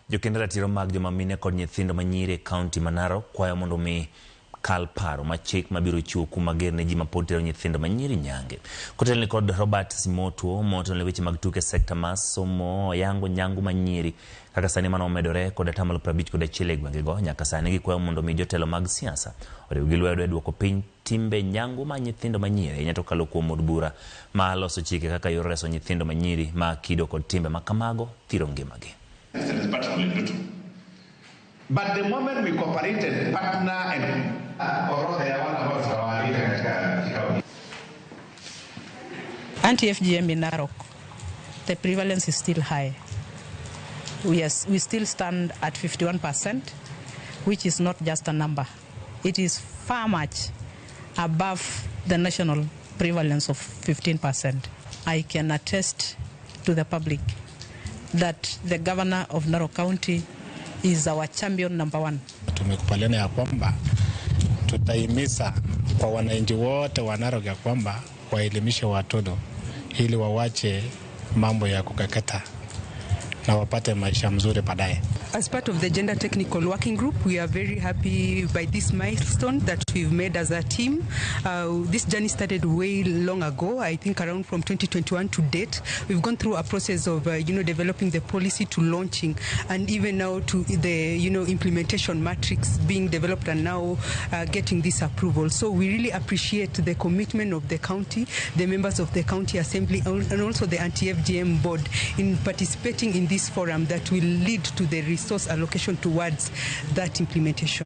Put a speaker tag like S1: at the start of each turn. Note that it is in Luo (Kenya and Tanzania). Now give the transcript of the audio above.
S1: Jokend ratiro mag joma mine kod nyithindo manyiri e kaunti ma Narok kwayo mondo mi kal paro ma chik mabiro chiwo kum mager ne ji mapod tero nyithindo manyiri nyange. Kotelni kod Robert Simotwo motelo ne weche mag tuke sekta mar somo oyango nyangu manyiri kaka sani mano omedore kod atamalo 51 e gwengego nyaka sani gikwayo mondo mi jotelo mag siasa oriw gi lwedo e duoko piny timbe nyangu ma nyithindo manyiri ahinya to kalo kuom od bura ma loso chike kaka yor reso nyithindo manyiri ma kido kod timbe ma kamago thiro ngimagi.
S2: But the moment we cooperated, partner and orodha ya wale ambao tutawaalika katika kikao.
S3: Anti-FGM in Narok, the prevalence is still high. We still stand at 51%, which is not just a number. It is far much above the national prevalence of 15%. I can attest to the public that the governor of Narok County is our champion number one.
S4: Tumekubaliana ya kwamba tutahimiza kwa wananchi wote wa Narok ya kwamba waelimishe watoto ili wawache mambo ya kukeketa na wapate maisha mzuri baadaye.
S5: As part of the Gender Technical Working Group, we are very happy by this milestone that we've made as a team. This journey started way long ago, I think around from 2021 to date. We've gone through a process of, developing the policy to launching, and even now to the, implementation matrix being developed and now getting this approval. So we really appreciate the commitment of the county, the members of the county assembly, and also the anti-FGM board in participating in this forum that will lead to the resource allocation towards that implementation.